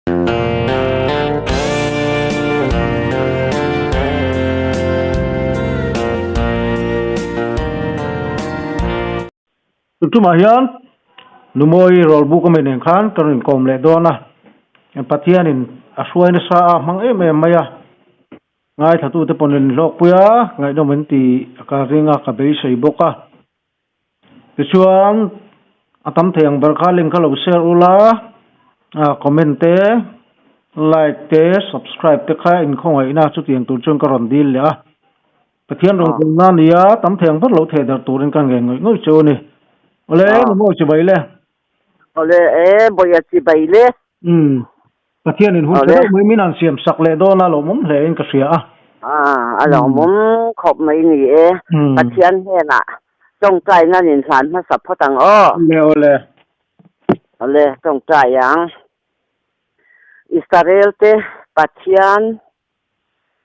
Tun tumah hian Numawi Rawlbuk a mi nen khan ka rawn inkawm leh dawn a, Pathianin a hruai nasa a hmang em em mai a, ngaithlatute pawh nen hlawkpui a, ngaihnawm an ti ka ring a, ka beisei bawk a. Tichuan a tam thei ang ber kha link kha lo share ula, comment te, like te, subscribe te kha inkhawngaihna chutiang tur chuan ka rawn dil leh a. Pathian rawngbawlna a ni a, tam thei ang ber lo theh darh turin ka ngen ngawih ngawih chu a ni. Awle, Namawi chibai le. Awle, e, Bawia chibai le. Umm, Pathianin hun tha deuh mai min han siam sak leh dawn a, lawmawm hle in ka hria a. A lawmawm khawp mai ni e. Pathian hnenah tawngtaina nin hlan hmasa phawt ang aw. Awle, awle. Awle, tawngtai ang. Israel te Pathian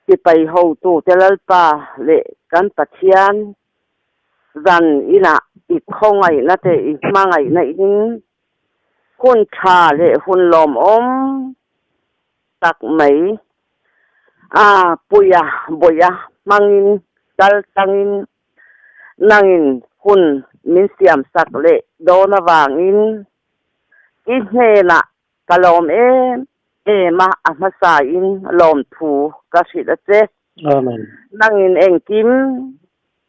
Sipai hotute Lalpa leh kan Pathian zan inah i khawngaihna te i hmangaihna in hun tha leh hun lawmawm tak mai a puia bawih a hmangin kal tangin nangin hun min siamsak leh dawn avangin i hnenah Ka lawm em em a, a hmasain lawmthu ka hrilh a che. Amen. Nangin engkim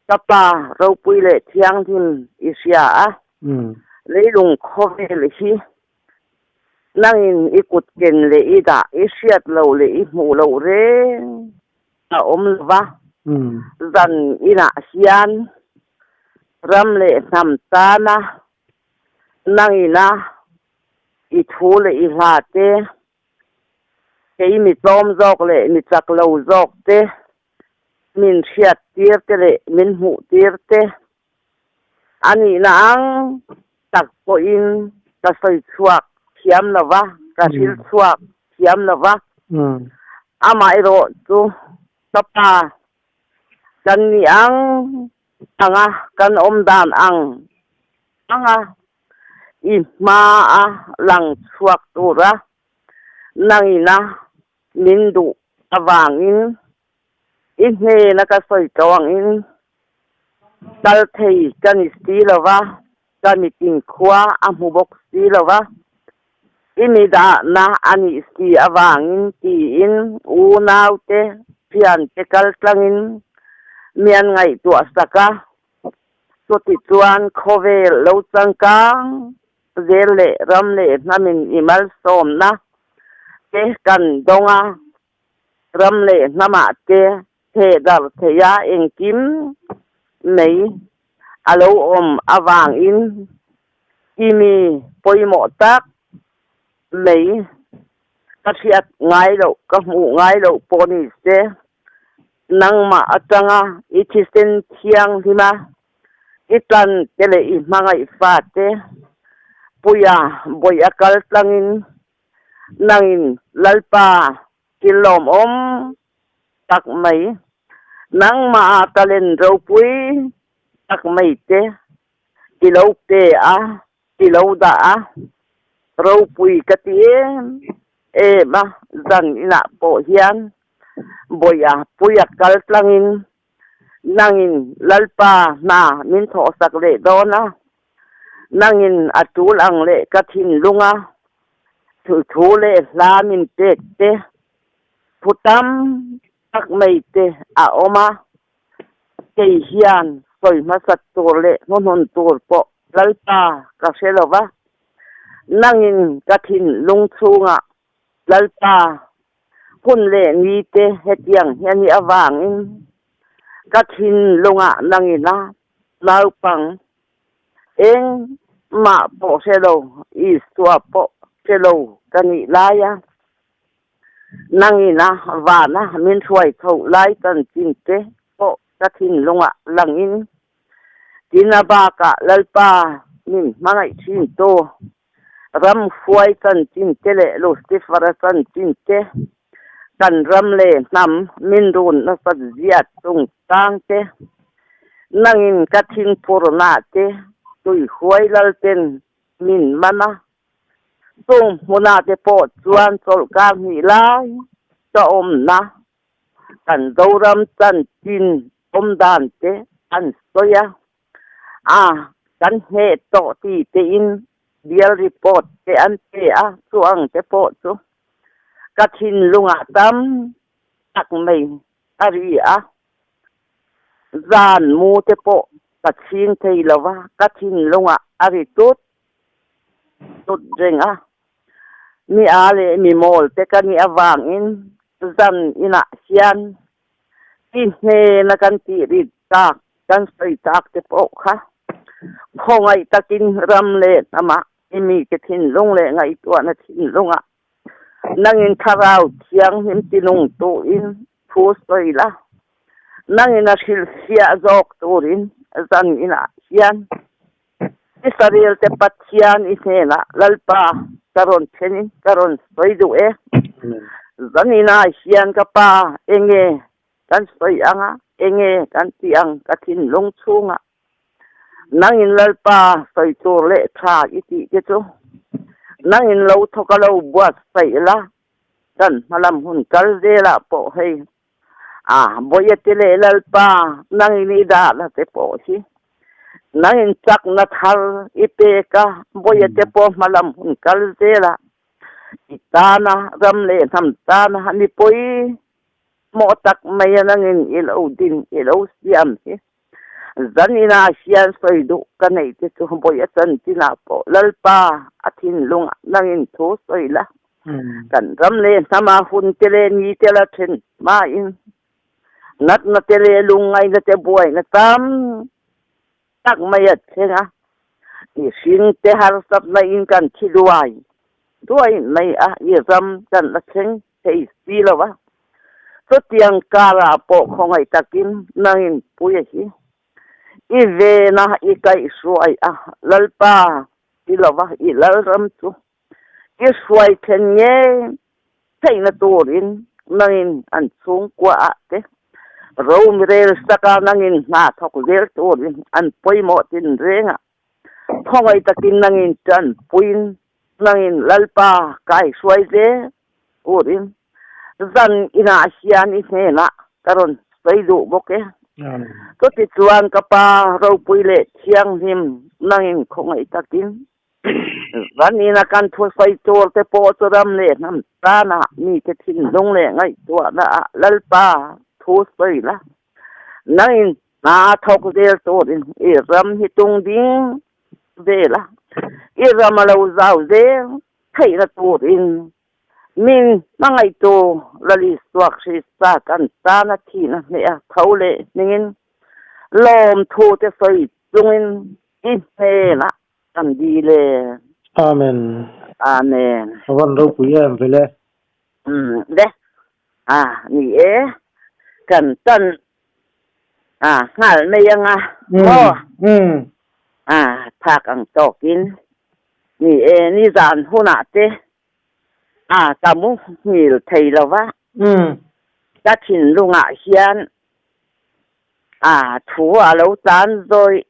ka Pa ropui leh thianghlim i hria a, leilung khawvel hi nangin i kut ken leh i dah i hriat loh leh i hmuh loh reng a awm lo va, zan inah hian ram leh hnam tana nangina I thu leh i hla te, kei mi tlawm zawk leh mi chak lo zawk te, min hriat tir te leh min hmuh tir te a nihna ang tak pawhin ka sawi chhuak thiam lo va, ka hril chhuak thiam lo va. Amaherawh chu ka pa kan nih ang anga kan awm dan ang anga I hma a lang chhuak tura nangina min duh avangin i hnena ka sawi tawh angin kal thei ka ni si lo va, ka mitin khua a hmu bawk si lo va, i mi dahna a nih si avangin tiin unaute thiante kal tlangin mi an ngaihtuah sak a. Chutichuan khawvel lo changkang zel leh ram leh hnamin i malsawmna te kan dawng a, ram leh hnamah te theh darh theih a engkim mai a lo awm avangin i mi pawimawh tak mai ka hriat ngai loh ka hmuh ngai loh pawh ni se. Nangmah atanga i thisen thianghlim a, i tan te leh i hmangaih fate puia bawih a kal tlangin nangin Lalpa thil lawmawm tak mai, nangmah a talent ropui tak mai te i lo pe a, i lo dah a, ropui ka ti em em a, zan inah pawh hian Bawih a puia kal tlangin nangin Lalpa hna min thawhsak leh dawn a, nangin a tul ang leh ka thinlung a thu leh hla min pek te, thu tam tak mai te a awm a, kei hian sawi hmasat tur leh hnuhnun tur pawh Lalpa ka hre lo va, nangin ka thinlung chhungah Lalpa hun leh ni te hetiang hian hi avangin ka thinlungah nangina naupang engmah pawh hre lo, Isua pawh hre lo ka nih lai a, nangina vana min hruai tho lai chanchin te pawh ka thinlungah langin tina bakah Lalpa min hmangaih thin tu. Ramhuai chanchin te leh Lucifer-a chanchin te, kan ram leh hnam min run nasat ziat chungchang te, nangin ka thingphurna te tuihuai lalten min man a. Chung hmunah te pawh chuan chawlhkar hnih lai ka awmna kan Zoram chanchin awm dan te an sawi a, a kan hneh tawh ti tein bial report te an pe a, chu ang te pawh chu ka thinlungah tam tak mai a ri a, zan mu te pawh ka chhing thei lo va, ka thinlungah a ri tut tut reng a. Mi a leh mi mawl te ka nih avangin zan inah hian ti hnena kan tih rit tak, kan sawi tak te pawh kha khawngaih takin ram leh hnamah i mite thinlung leh ngaihtuahna thinlungah Nangin Thlarau Thianghlim tinung tuin thu sawi la, nangin a hrilhfiah zawk turin zan inah hian Israel te Pathian i hnenah Lalpa ka rawn thlenin ka rawn sawi duh e. Zan inah hian ka Pa enge kan sawi ang a, enge kan tih ang ka thinlung chhungah Nangin Lalpa sawi tur leh tha i tih te chu nangin lo thawk a lo buatsaih la, kan hmalam hun kal zelah pawh hei a Bawia te leh Lalpa nangin i dah la te pawh hi nangin chakna thar i pek a, Bawia te pawh hmalam hun kal zelah i tana ram leh hnam tana mipui mawh tak mai a nangin i lo din i lo siam hi. Zan inah hian sawi duh ka neih te chu bawi a chanchinah pawh Lalpa a thinlungah nangin thu sawi la. Kan ram leh hnama hun te leh ni te la then hmain natna te leh lungngaihna te buaina tam tak mai a thleng a. Mihring te harsatna in kan thi duai duai mai a, i ram kan la thleng thei si lo va. Chutiang karah pawh khawngaih takin nangin pui a hi. I vena i kaihhruai a, Lalpa ti lova i Lalram chu i hruai thlen ngei theihna turin nangin an chhungkuaah te romirel saka nangin hna thawk zel turin an pawimawh tinrengah Khawngaih takin nangin tanpuiin nangin Lalpa kaihruai zel turin zan inah hian i hnenah ka rawn sawi duh bawk e. Chutichuan ka Pa ropui leh thianghlim nangin khawngaih takin zan ina kan thusawi tur te pawh chu ram leh hnam tanah mite thinlung leh ngaihtuahnaah Lalpa thu sawi la. Nangin Hna thawk zel turin i ram hi tung ding zel a, i ram a lo zau zel theihna turin min hmangaihtu Lal Isua Krista kan tana thihna hneh a tho leh hmingin lawmthu te sawi chungin i hnenah kan dil e. Amen. Amen. A van ropui em vele. Umm le. A ni e. Kan tan A nghal mai anga maw? A phak ang tawkin ni e, nizan hunah te a ka mu nghil thei lo va, ka thinlungah hian a thu a lo tlan zawih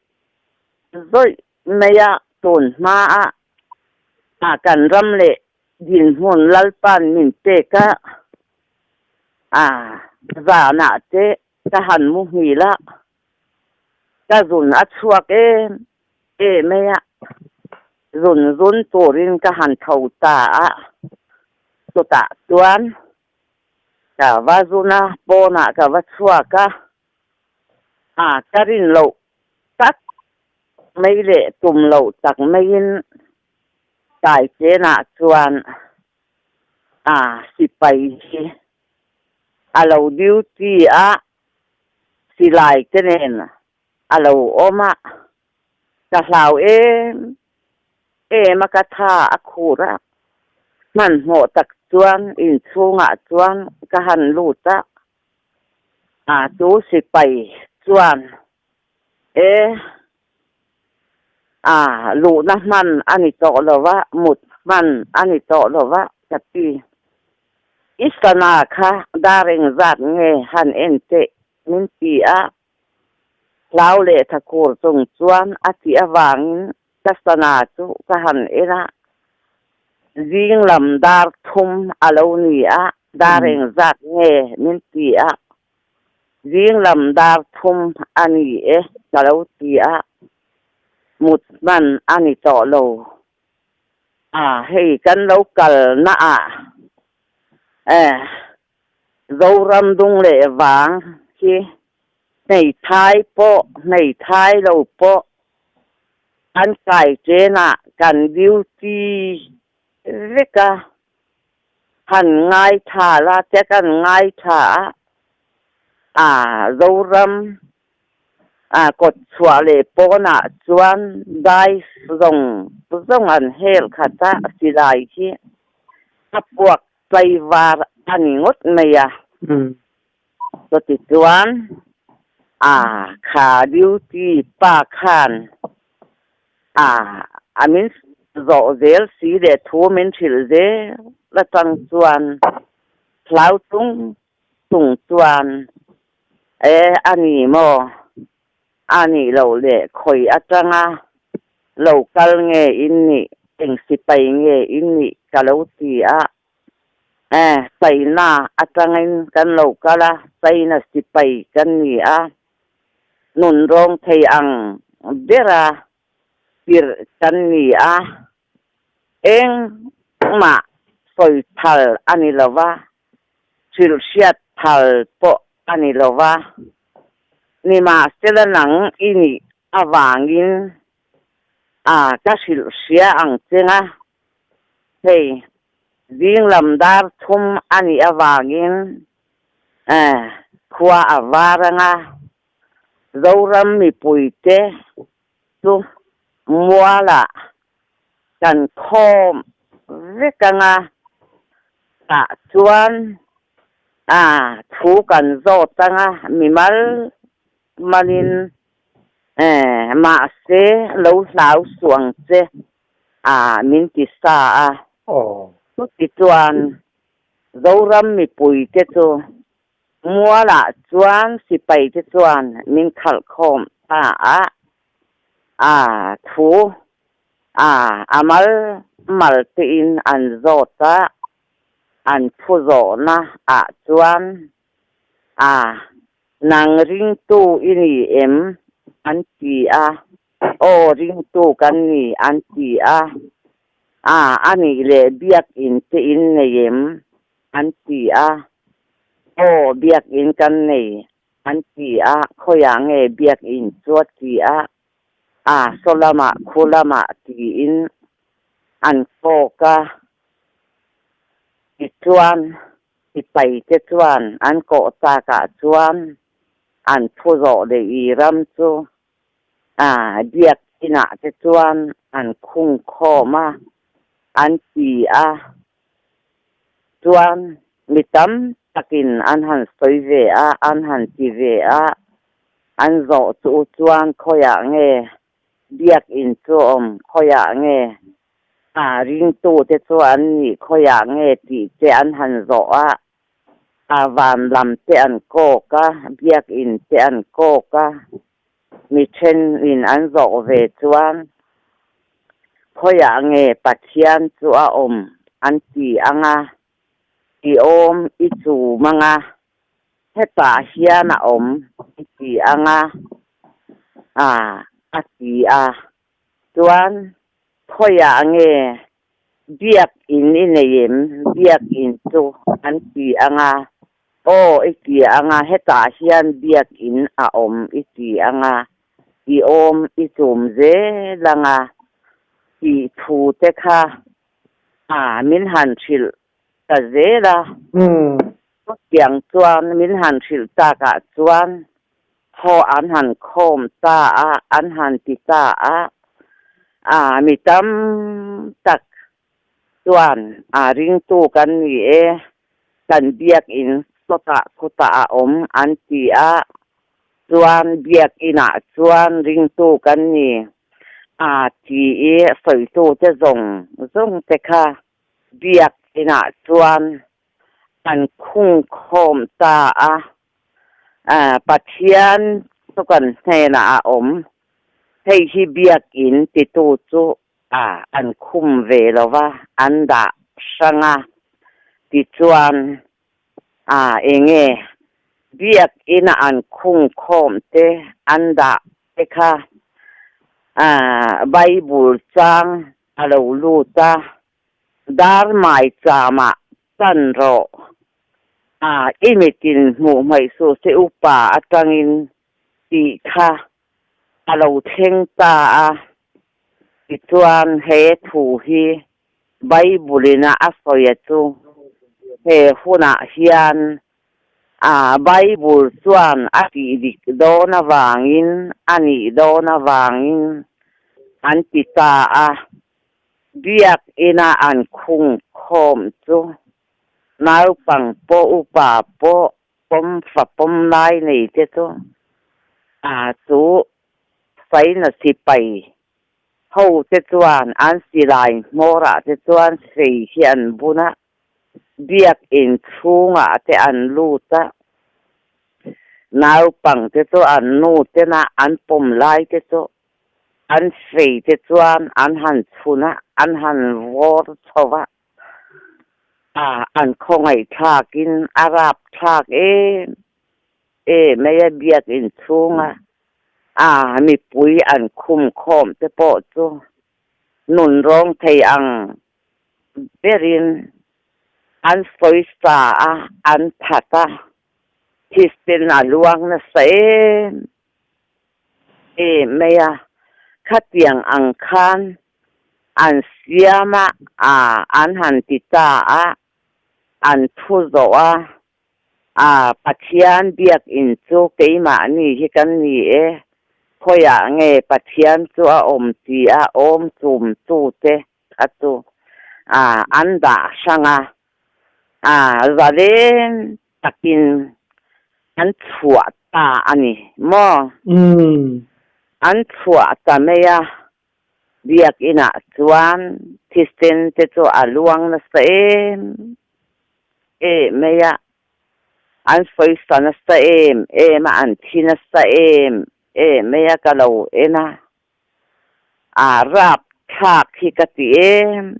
zawih mai a, tun hmaah a kan ram leh dinhmun Lalpa'n min pek a, a zanah te ka han mu nghil a, ka zun a chhuak em em mai a, zun zun turin ka han tho ta a, chutah chuan ka va zun a, pawnah ka va chhuak a, a ka rin loh tak mai leh tum loh tak maiin Taichenah chuan a sipai hi a lo duty a, silai te nen a lo awm a, ka hlau em em a ka tha a khur a, hmanhmawh tak chuan inchhungah chuan ka han lut a, a chu sipai chuan E, a, luhna hman a ni tawh lo va, mut hman a ni tawh lo va, ka ti. I sana kha dar engzat nge han en teh min ti a, hlau leh thakur chung chuan a tih avangin ka sana chu ka han en a. Zing lam dar thum a lo ni a, dar engzat nge min ti a, zing lam dar thum a ni e ka lo ti a, mut hman a ni tawh lo. A, hei kan lo kal na ah eh Zoram dung leh vang hi hmeithai pawh hmeithai lo pawh an kai chenah kan duty vek a, han ngaithla la te kan ngaithla a, a Zoram a kawt chhuah leh pawnah chuan dai zawng zawng an hel khat a, silai hi a puak tlaivar a ni ngawt mai a. Chuti chuan a kha duty pa khan a a min zawh zel si leh thu min hrilh zel atang chuan hlau chung chung chuan e a ni maw a nih loh leh khawi atanga lo kal nge in nih eng sipai nge in nih ka lo ti a. Eh, China atangin kan lo kal a, China sipai kan ni a, nun rawng thei ang bera tirh kan ni a, engmah sawi phal a ni lo va, hrilhhriat phal pawh a ni lo va, nimahsela nang i nih avangin a ka hrilhhria ang cheng a. Hei, zing lam dar thum a nih avangin eh khua a var anga Zoram mipuite chu mualah kan khawm vek anga tah chuan a thu kan zawt anga mimal malin eh mahse lo hlau suh ang che. A min ti sa a. Chuti chuan Zoram mipuite chu mualah chuan sipaite chuan min khalh khawm ta a. A thu a a mal mal tein an zawt a, an phu zawhna ah chuan a nang ringtu i ni em an ti a. Aw ringtu kan ni an ti a, a a nih leh biakinn te in nei em? an ti a, aw biakinn kan nei an ti a, khawiah nge biakinn chu a ti a, a saw lamah khu lamah tiin an kawk a, tichuan sipai te chuan an kawh takah chuan an phu zawh leh i ram chu A biak inah te chuan an khung khawm a, an ti a, chuan mi tam takin an han sawi ve a, an han ti ve a, an zawh chu chuan khawiah nge biak in chu awm, khawiah nge a ringtute chu an nih, khawiah nge tih te an han zawh a, A van lam te an kawk a, biakinn te an kawk a, mi thenin an zawh ve chuan khawiah nge Pathian chu a awm an ti ang a, i awm i chum ang a, hetah hian a awm i ti ang a, a a ti a, chuan khawiah nge Biakinn i nei em? Biakinn chu an ti ang a, aw i ti ang a, hetah hian biakinn a awm i ti ang a, i awm i chum zel ang a tih thu te kha a min han hrilh ta zel a. Chutiang chuan min han hrilh takah chuan Thaw an han khawm ta a, an han ti ta a, a mi tam tak chuan a ringtu kan ni e, kan biakinn sawtah khutah a awm an ti a, chuan biakinah chuan ringtu kan ni a ti i sawitute zawng zawng te kha biakinah chuan an khung khawm ta a. Pathian chu kan hnenah a awm. Hei hi biakinn titu chu A an khum ve lo va, an dah hrang a. Tichuan, a enge biakina an khung khawm te an dah te kha a Bible chang a lo lut a, dar maicham ah chan rawh. A i mitin hmuh hmaih suh se upa atangin tih kha a lo thleng ta a. Tichuan he thu hi Bible-in a sawi a chu he hunah hian a Bible chuan a tih dik dawn avangin a nih dawn avangin an ti ta a. Biakina an khung khawm chu naupang pawh upa pawh pawm fa pawm lai nei te chu a chu Saina sipai ho te chuan an silai hmawrah te chuan sei hi an bun a, biakinn chhungah te an lut a, naupang te chu an nu tena an pawm lai te chu an sei te chuan an han chhun a, an han vawr chho a. A an khawngaihthlakin a rapthlak em em mai a, biakinn chhunga a mipui an khum khawm te pawh chu nun rawng thei ang berin an sawisa a, an that a, thisen a luang nasa em em mai a, khatiang ang khan an siam a, a an han ti ta a, an thu zawh a, a Pathian biakinn chu keimahni hi kan ni e, khawiah nge Pathian chu a awm ti a awm chum tute kha chu a an dah hrang a, a zalen takin an chhuah ta a ni maw? An chhuah ta mai a, Biakinah chuan thisen te chu a luang nasa em em mai a, an sawisa nasa em em a, an thi nasa em em mai a ka lo en a, a rapthlak hi ka ti em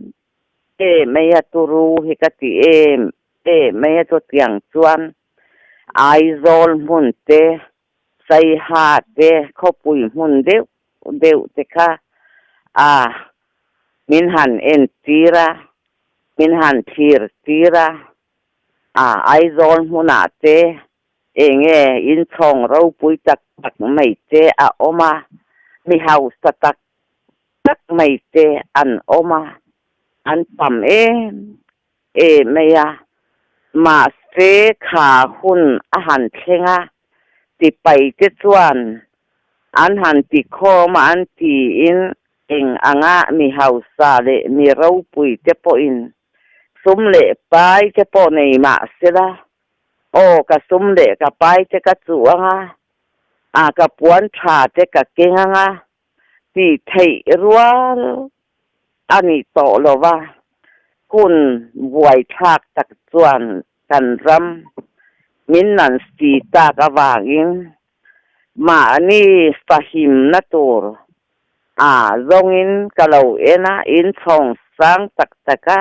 em mai a, turu hi ka ti em em mai a, chutiang chuan Aizawl hmun te Saiha te khawpui hmun deuh deuh te kha a min han entir a, min han thlir tir a, a Aizawl hmunah te eng nge inchhawng ropui tak tak mai te a awm a, mi hausa tak tak mai te an awm a, an tam em em mai a, mahse kha hun a han thleng a, tipai te chuan an han ti khawm a an tiin eng anga mi hausa leh mi ropui te pawhin sum leh pai te pawh nei mah sela, aw ka sum leh ka pai te ka chuh ang a, a ka puan tha te ka keng ang a tih theih rual a ni tawh lo va, hun buaithlak tak chuan kan ram min nan si tak avangin mahni fahimna tur a zawngin ka lo en a, inchhawng sang tak taka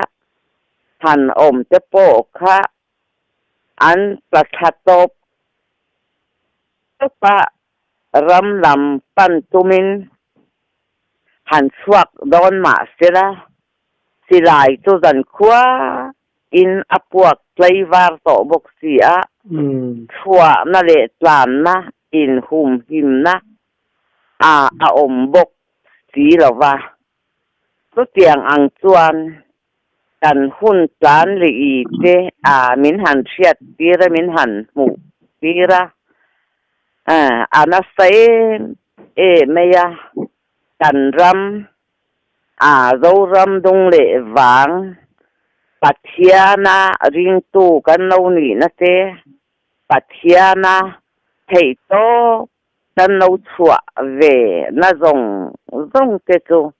han awm te pawh kha an tla thla tawp tawp a, ram lam pan tumin han chhuak dawn mah sela, silai chu zankhua in a puak tlaivar tawh bawk si a, chhuahna leh tlanna inhumhimna a a awm bawk si lo va. Chutiang ang chuan kan hun tlan leh i te a min han hriat tir a, min han hmuh tir a, a nasa em em mai a, kan ram a Zoram dung leh vang Pathiana ringtu kan lo nihna te, Pathiana theihtawp Kan lo chhuah ve na zawng zawng te chu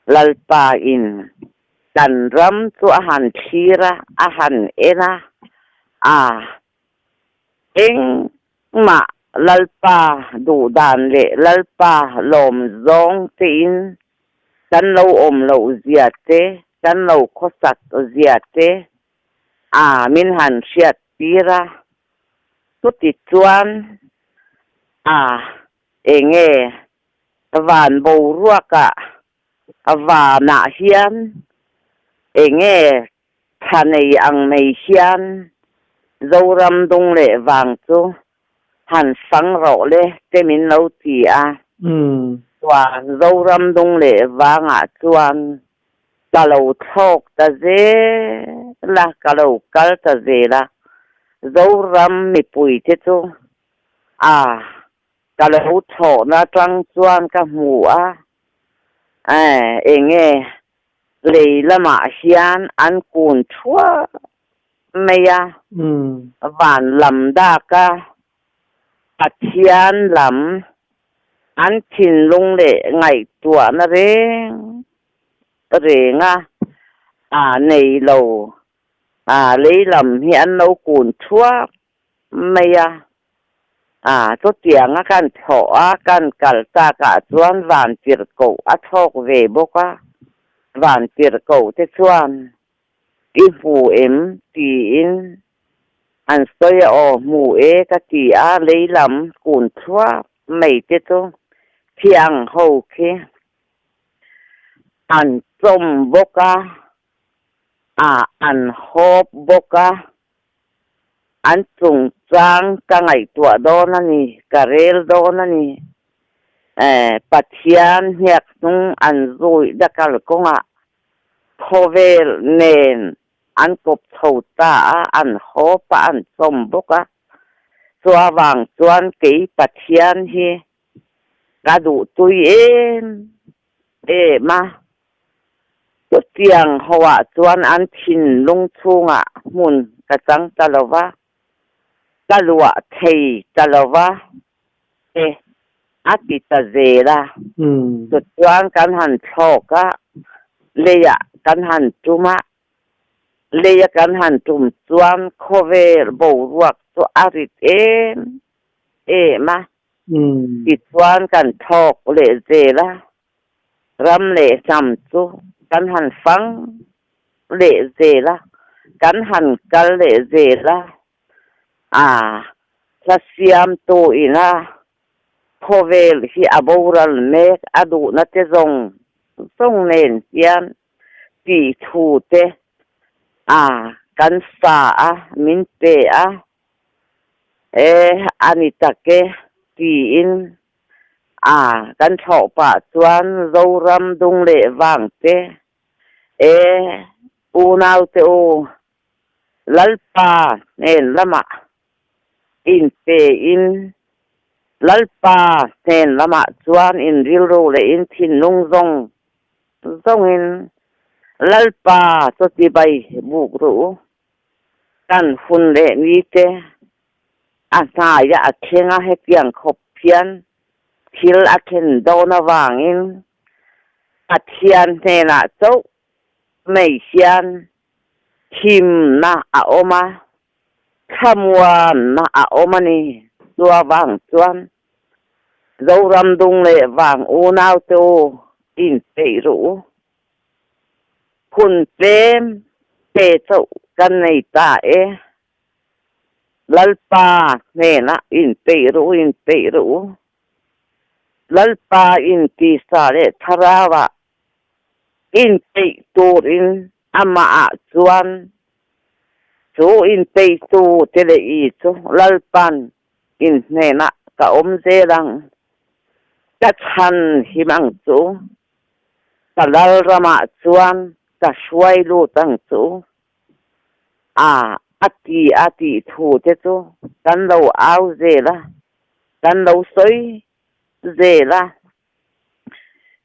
Lalpa in kan ram chu a han thlir a, a han en a, a engmah Lalpa duh dan leh Lalpa lawm zawng te in. Kan lo awm loh zia te, kan lo khawsak zia te a min han hriat tir a. Chuti chuan a enge van boruakah vanah hian enge Thla nei ang mai hian Zoram dung leh vang chu han fang rawh le te min lo ti a. Chuan Zoram dung leh vangah chuan ka lo thlawk ta zel a, ka lo kal ta zel a. Zoram mipui te chu a ka lo thlawhna tang chuan ka hmu a, enge Lei lamah hian an kun thuah mai a, van lam daka Pathian lam an thinlung leh ngaihtuahna reng renga a nei lo, lei lam hi an lo kun thuak mai a, a chutianga kan thlawh a, kan kal takah chuan vantirhkoh a thlawk ve bawk a, vantirhkoh te chuan i hmu em tiin an sawi a, aw hmu e ka ti a, lei lam kun thluak mai te chu thiang ho khi an chawm bawk a, a an hawp bawk a. An chungchang ka ngaihtuah dawn a ni, ka rel dawn a ni. Pathian hniak hnung an zui dakal kawngah khawvel nen an kawp chho ta a, an hawp a, an chawm bawk a. Chuavang chuan kei Pathian hi ka duhtui em em a. Chutiang hoah chuan an thinlung chhungah hmun ka chang ta lo va, ka luah thei ta lo va e a ti ta zel a. Chutichuan kan han thlawk a, leiah kan han tum a, leia kan han tum chuan khawvel boruak chu a rit em em a, tichuan kan thlawk leh zel a. Ram leh hnam chu kan han fang leh zel a, kan han kal leh zel a, a hla siamtu ina khawvel hi a boral mek a duhna te zawng zawng nen hian tih thu te a kan sa a, min pe a, e a ni tak e tiin A, kan thlawh pah chuan Zoram dung leh vang te, E, unau te u, Lalpa hnen lamah inpe in, Lalpa hnen lamah chuan in rilru leh in thinlung zawng zawngin Lalpa chu tibai buk ru u, kan hun leh ni te A hnaia a thleng a, hetiang khawp hian thil a thlen dawn avangin Pathian hnenah chauh mai hian thimna a awm a, thlamuanna a awm a ni. Chu avang chuan Zoram dung leh vang unaute u inpeih rawh u. Hun tlem te chauh kan nei ta e. Lalpa hnenah inpeih rawh u, inpeih rawh u. Lalpa intisa leh thlarauah inpeih turin amahah chuan chu inpeihtu te leh i chu Lalpa'n in hnenah ka awm zel ang. Ka chhan him ang chu. Ka Lalramah chuan ka hruai lut ang chu. A, a ti a tih thu te chu kan lo au zel a, kan lo sawi zel a.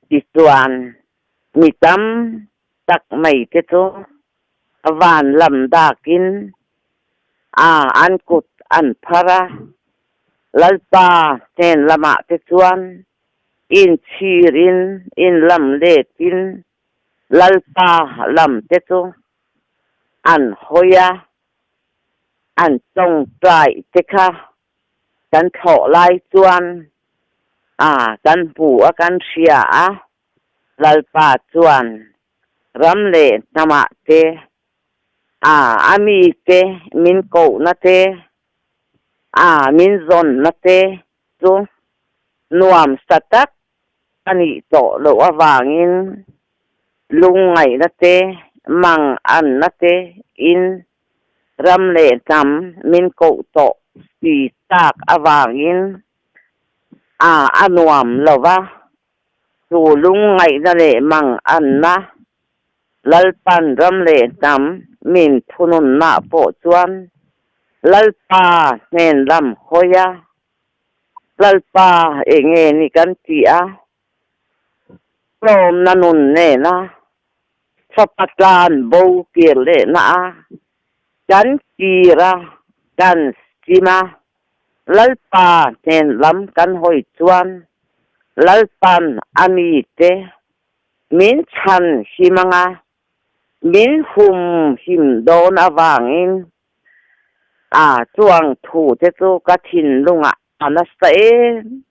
Tichuan mi tam tak mai te chu van lam dakin a an kut an phar a, Lalpa hnen lamah te chuan inchhirin inlam letin Lalpa lam te chu an hawi a, an tawngtai te kha kan thlawh lai chuan a kan hmu a, kan hria a. Lalpa chuan ram leh hnamah te, a a mite min kohna te, a min zawnna te chu nuam sa tak a nih tawh loh avangin lungngaihna te, manganna te in ram leh hnam min koh tawh si tak avangin a a nuam lo va, chu lungngaihna leh manganna Lalpan ram leh hnam min thununna pawh chuan Lalpa hnen lam hawi a, Lalpa enge ni kan ti a, tlawmna nun nena fapa tlan bo kir lehna a kan kir a, kan sim a, Lalpa hnen lam kan hawi chuan Lalpan a mite min chhan him anga min hum him dawn avangin a chuang thu te chu ka thinlungah a nasa em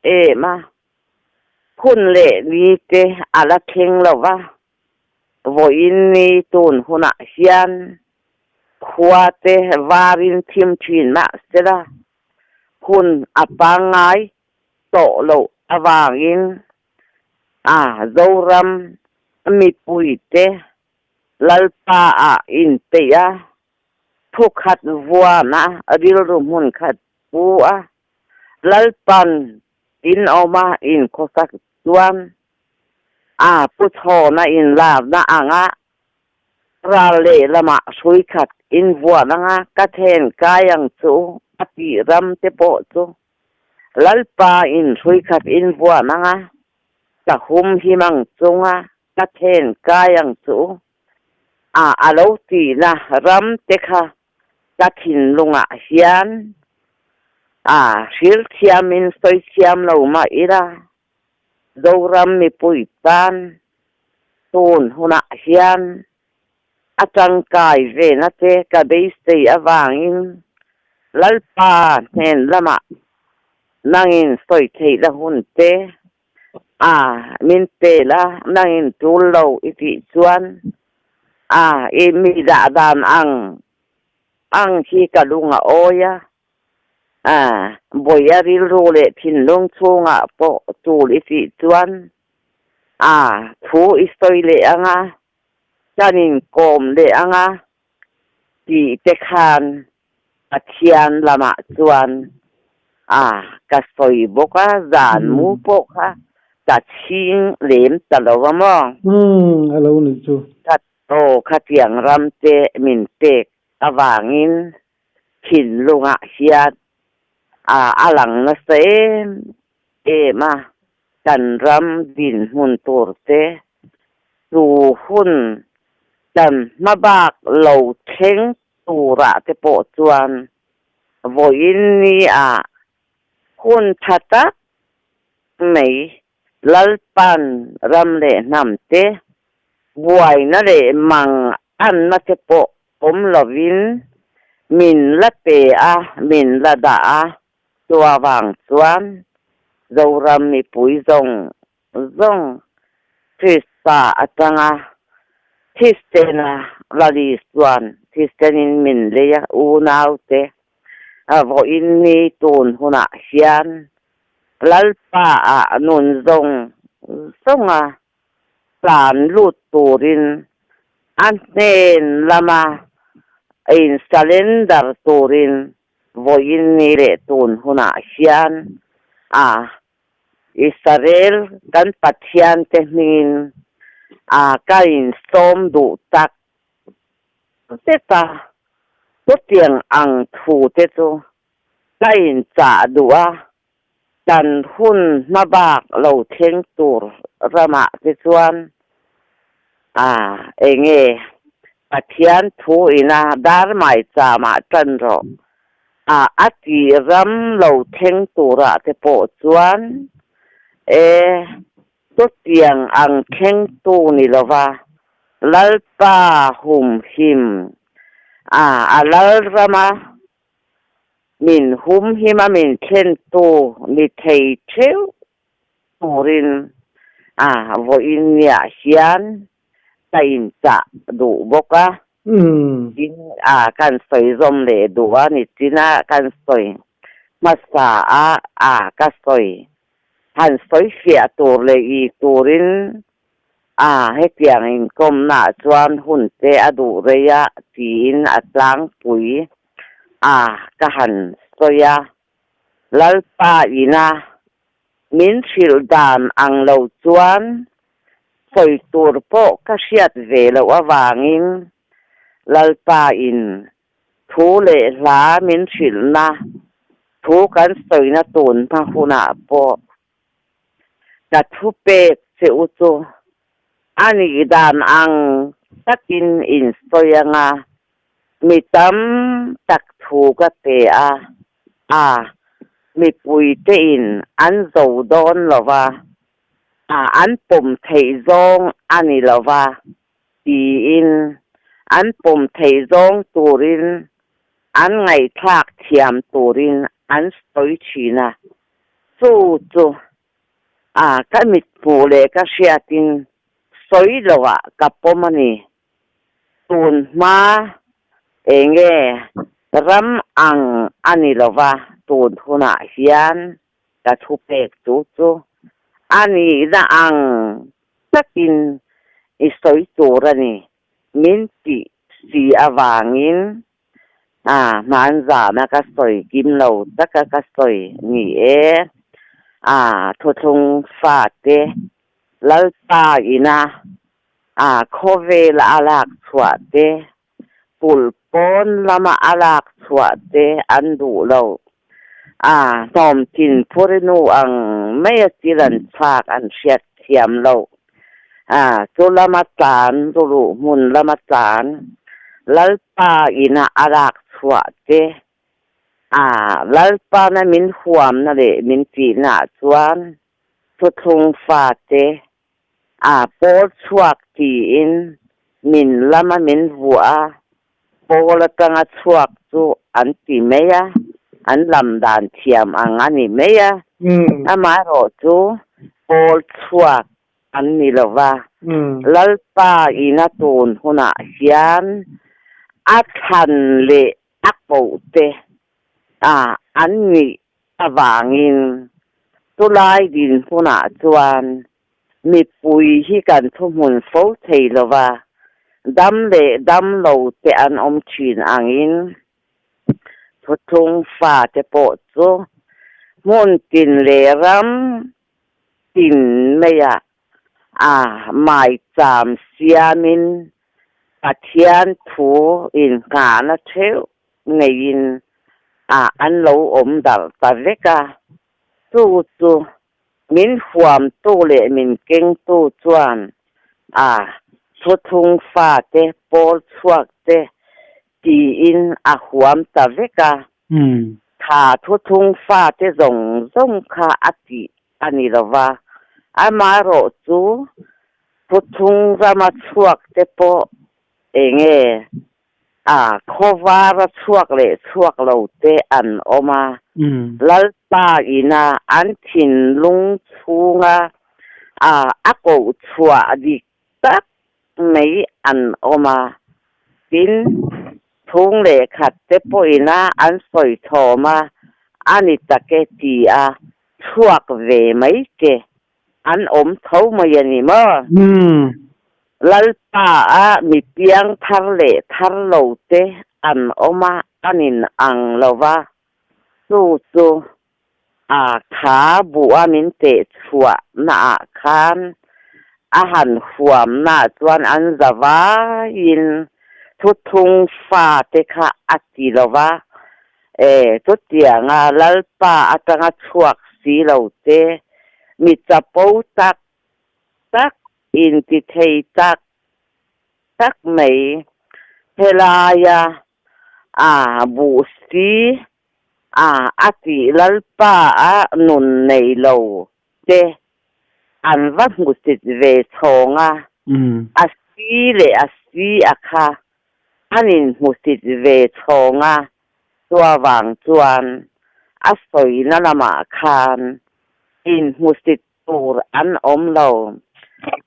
em a, hun leh ni te a la thleng lo va, vawiin ni tun hunah hian khua te varin thim thin mah sela hun a pangngai tawh loh avangin a Zoram mipuite Lalpa ah inpeih a, thukhat vuan a, rilru hmun khat pu a, Lalpan in awm a in khawsak chuan a pu chhawna inlarna anga ral lehlamah hrui khat in vuan anga ka then kai ang chu a tih ram te pawh chu Lalpa in hrui khat in vuan anga ka hum him ang chunga ka then kai ang chu a a lo tihna ram te kha ka thinlungah hian a hril thiamin sawi thiam lo mah ila Zoram mipui tan tun hunah hian a tangkai vena te ka beisei avangin Lalpa hnen lamah nangin sawi theihna hun te A, min pe la, nangin tul lo i tih chuan a, i mi dah dan ang ang hi ka lung a awi a, a, bawi a rilru leh thinlung chhungah pawh tul i tih chuan a, thu i sawi leh ang a, kan inkawm leh ang a tih te khan Pathian lamah chuan a ka sawi bawk a, zan mu pawh kha ka chhing lem ta lo a maw? Umm, a lo nih chu. Ka aw khatiang ram te min pek avangin thinlungah hian a a lang nasa em em a, kan ram dinhmun tur te chu hun kan hmabak lo thleng turah te pawh chuan vawiin ni ah hun tha tak mai Lalpan ram leh hnam te buaina leh mang anna te pawh awm lovin min la pe a, min la dah a, chua vang chuan Zoram mipui zawng zawng Krista atanga thistena Lali chuan thistenin min lei a, unaute vawiin ni tun hunah hian Lalpa ah nun zawng zawnga tlan lut turin a hnen lama in surrender turin vawiin ni leh tun hunah hian a Israel kan Pathian te hmingin a ka insawm duh tak zet a, chutiang ang thu te chu ka inchah duh a, kan hun hmabak lo thleng tur ramah te chuan a enge Pathian thu ina dar mai chamah tan rawh. A a ti ram lo thleng turah te pawh chuan e chutiang ang thlengtu ni lova Lalpa humhim a a lalrama min humhima min thlentu ni thei theuh turin. A vawiin niah hian ka inchah duh bawk a. Tin, a kan sawi zawm leh duh a ni chin a kan sawi hmasa a, a ka sawi han sawi fiah tur leh i turin a hetiang inkawmnaah chuan hun te a duh rei a tiin a tlangpui a ka han sawi a. Lalpa ina min hrilh dan ang lo chuan sawi tur pawh ka hriat ve loh avangin Lalpa in thu leh hla min hrilhna thu kan sawina tun hma hunah pawh ka thu pek che u chu a nih dan ang takin in sawi anga mi tam tak thu ka pe a, a mipuite in an zo dawn lo va, a an pawm theih zawng a ni lo va tiin an pawm theih zawng turin an ngaihthlak thiam turin an sawi thin a, chu chu a ka mithmuh leh ka hriatin sawi lohah ka pawm a ni. Tun hma enge ram ang a ni lova tun hunah hian ka thu pek chu chu a nihna ang takin i sawi tur a ni min tih si avangin a hmanzana ka sawi kim lo taka ka sawi ni e a thuthlung fate Lalpa ina a khawvela a lak chhuah te, kulh pawn lama a lak chhuah te an duh lo. A hnawmtin phurinu ang maia thil an chhak an hriat thiam lo. A chu lama tlan, ruluh hmun lama tlan, Lalpa ina a lak chhuah te, a Lalpana min huamna leh min tihnaah chuan thuthlung fate A pawl chhuak tiin min lama min vuah a, pawl atanga chhuak chu an ti mai a, an lam dan thiam ang a ni mai a. Amaherawh chu pawl chhuak an ni lo va, Lalpa ina tun hunah hian a thlan leh a kohte a an nih avangin chulai dinhmunah chuan mipui hi kan thuhmun fo thei lo va, dam leh dam lo te an awm thin angin thuthlung fate pawh chu hmun tin leh ram tin maiah a maicham siamin Pathian thu inngahna theuh ngeiin a an lo awm darh ta vek a, chu chu min huamtu leh min kengtu chuan a thuthlung fate pawl chhuak te tiin a huam ta vek a, tha thuthlung fate zawng zawng kha a tih a ni lo va, amaherawh chu thuthlung rama chhuak te pawh enge A khawvar a chhuak leh chhuak lo te an awm a, Lalpa ina an thinlung chhunga a a koh chhuah dik tak mai an awm a, tin, chhung leh khat te pawhina an sawi thawm a, a ni tak e ti a chhuak ve mai che An awm tho mai a ni maw? Lalpa a mi piang thar leh thar lo te an awm a, an in ang lo va, chu chu a kha buh a min teh chhuah na ah khan a han huam na chuan an za vaiin thuthlung fa te kha a ti lo va, E, chutianga Lalpa atanga chhuak si lo te, mi chapo tak tak, intithei tak tak mai helaia a buh si a a tih Lalpa a nun nei lo te an va hmusit ve chhawng a, a si leh a si a kha An inhmusit ve chhawng a, chuavang chuan a sawina lamah khan inhmusit tur an awm lo.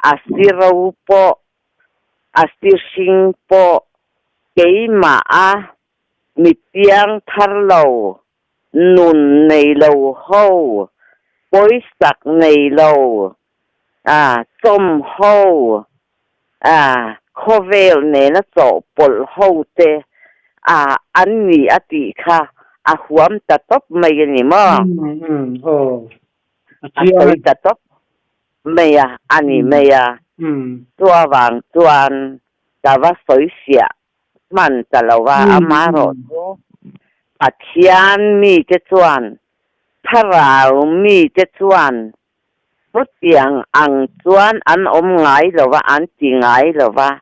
A siro pawh, a si hring pawh keimah a mi piang thar lo, nun nei lo ho, pawisak nei lo, a chawm ho, a khawvel nena chawhpawlh ho te a an ni a tih kha a huam ta tawp mai a ni maw? A sawi ta tawp mai a, a ni mai a. Chuavang chuan ka va sawi fiah hman ta lo a, amaherawh chu Pathian mite chuan, thlarau mite chuan chutiang ang chuan an awm ngai lo va, an ti ngai lo va,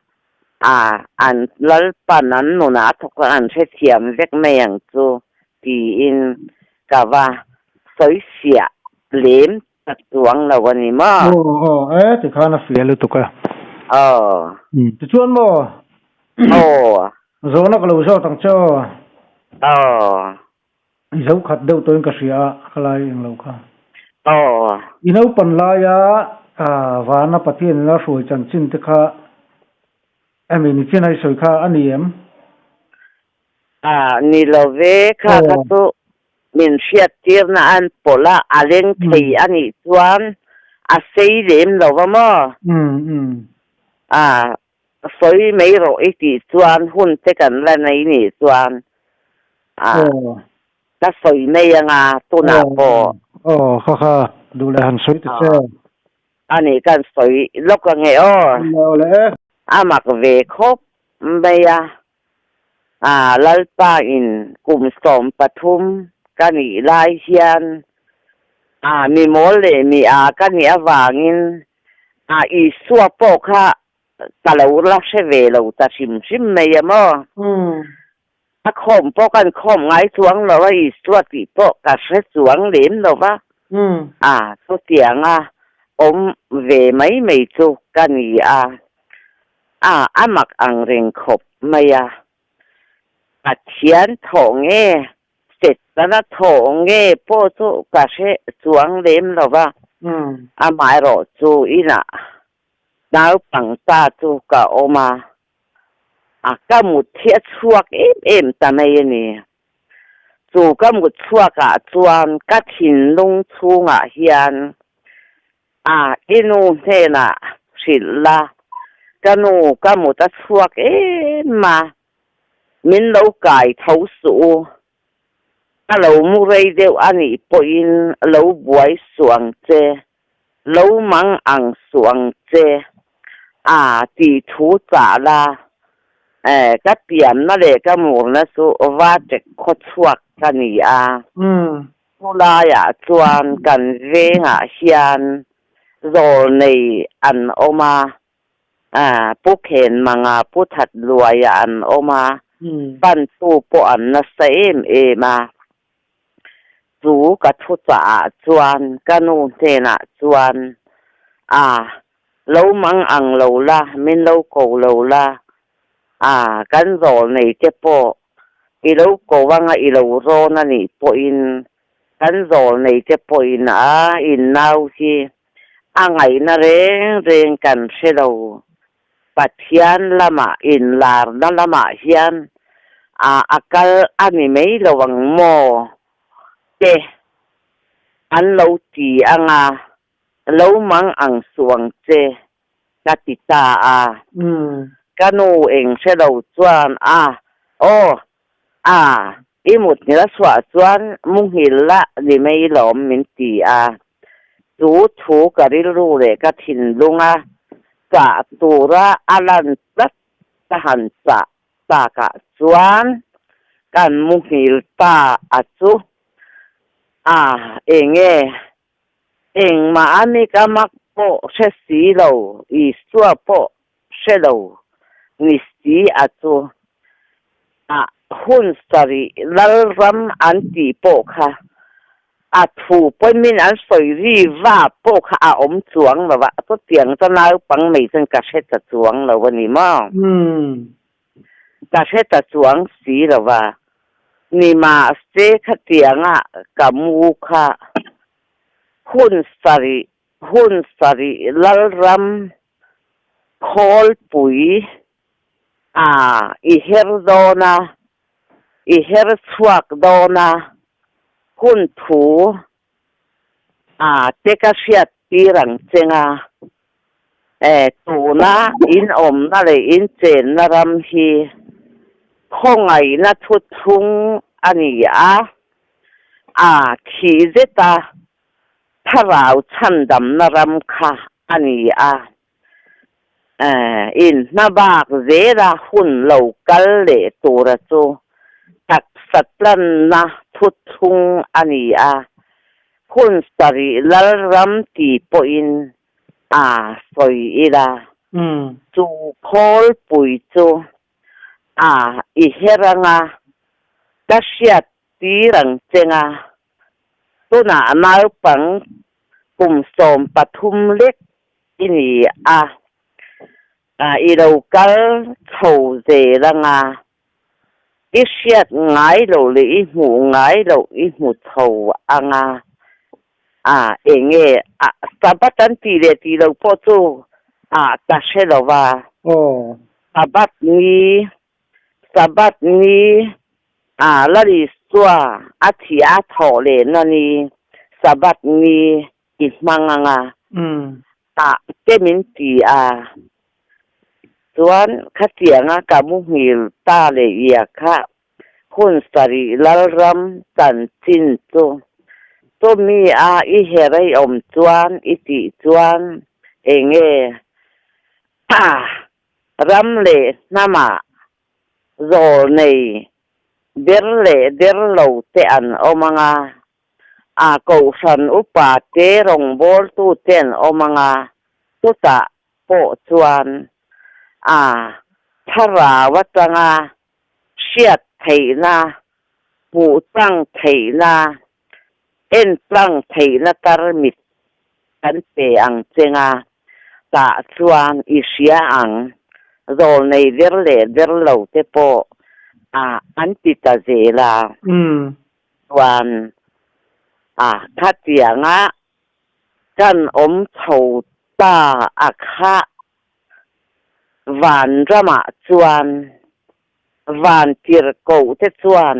a an Lalpan an nunah a thawk a, an hrethiam vek mai ang chu tiin ka va sawi fiah lem ta chuang lo a ni maw? Aw aw e tikhan a fiah lutuk a. Aw. Tichuan maw? Aw. Zawhna ka lo zawt ang che aw. Aw. I zo khat deuh tawhin ka hria a, ka lai eng lo kha. Aw. I naupan laia Vana Pathian ina hruai chanchin te kha emi nichin a i sawi kha a ni em? A ni lo ve, kha kha chu min hriattirna an pawlh a, a leng thei a nih chuan a sei lem lo va maw? A sawi mai rawh i tih chuan hun te kan la nei nih chuan a ka sawi mai anga tunah pawh. Aw kha kha duh leh han sawi ta che. A nih kan sawi lawk ange aw. Aw le e. A mak ve khawp mai a, a Lalpa in kum 13 ka nih lai hian a mi mawl leh mi a ka nih avangin a Isua pawh kha ka lo la hre ve lo ta hrim hrim mai a maw? A khawm pawh kan khawm ngai chuang lo a, Isua tih pawh ka hre chuang lem lo va. A, chutianga awm ve mai mai chu ka ni a, a, a mak ang reng khawp mai a. Pathian thawh nge Setana thawh nge pawh chu ka hre chuang lem lo va, amaherawh chu inah naupang ta chu ka awm a, a ka mut hi a chhuak em em ta mai a ni. Chu ka mut chhuakah chuan ka thinlung chhungah hian a i nu hnenah hrilh la, ka nu ka mut a chhuak em a, Min lo kai tho suh u. Ka lo mu rei deuh a nih pawhin lo buai suh ang che, lo mang ang suh ang che a tih thu chah la. Eh, ka pianna leh ka murna chu Vatek khawchhuak ka ni a. Chulaiah chuan kan vengah hian zawlnei an awm a, A, Pu Khenmanga, Pu Thatluaia an awm a, pantu pawh an nasa em em a. Chu ka thu chahah chuan ka nu hnenah chuan, A, lo mang ang lo la, min lo ko lo la, a, kan zawl nei te pawh i lo ko anga i lo rawn a nih pawhin kan zawl nei te pawhin a innau hi A ngaihna reng reng kan hre lo. Pathian lamah inlarna lamah hian a a kal a ni mai lo ang maw? Te an lo ti anga, lo mang ang suh ang che ka ti ta a. Ka nu eng hre lo chuan a, aw, a, i mut nghilh a chhuah chuan mu nghilh la ni mai lawm min ti a. Chu thu ka rilru leh ka thinlunga chah tura a lan tlat ka han chah takah chuan kan mu nghilh ta a chu. A, enge Engmah a nik a mak pawh hre si lo, Isua pawh hre lo ni si a chu. A hun sarih Lalram an tih pawh kha a thu pawhin an sawi ri va pawh kha a awm chuang lo a, chutiang chu naupang mai chuan ka hre ta chuang lo a ni maw? Ka hre ta chuang si lo va, ni mahse khatianga ka mu kha hun sarih Hun sarih lalram khawlpui a i her dawn a, i her chhuak dawn a, hun thu a te ka hriat tir ang cheng a, e tuna in awmna leh in chenna ram hi khawngaihna thuthlung a ni a, a thih zet a Thlarau chhandamna ram kha a ni a, in hmabak zela hun lo kal leh tura chu taksa tlanna thuthlung a ni a, hun sarih lalram ti pawhin a sawi ila, chu khawlpui chu a i her anga ka hriat tir ang cheng a, tunah naupang kum 13 lek i ni a, i lo kal chho zel anga, i hriat ngai loh leh i hmuh ngai loh i hmu chho anga, a enge a Sabbath an tih leh tih loh pawh chu a ka hre lo va, Sabbath ni Sabbath ni a la Isua a thih a thawh lehna ni Sabbath ni i hmang ang a, tah te min ti a. Chuan khatianga ka muhil ta leh ia kha hun sarih lalram chanchin chu chumi a i herei awm chuan i tih chuan enge a Ram leh hnamah zawl nei der leh der lo te an awm ang a, a kohhran upa te rawngbawltu te an awm ang a, chutah pawh chuan a thlarau atanga hriat theihna, hmuh tlang theihna, en tlang theihna tarmit kan pe ang cheng a, tah chuan i hria ang, zawl nei der leh der lo te pawh a an ti ta zel a, chuan a khatianga kan awm chho ta a kha vanramah chuan vantirhkoh te chuan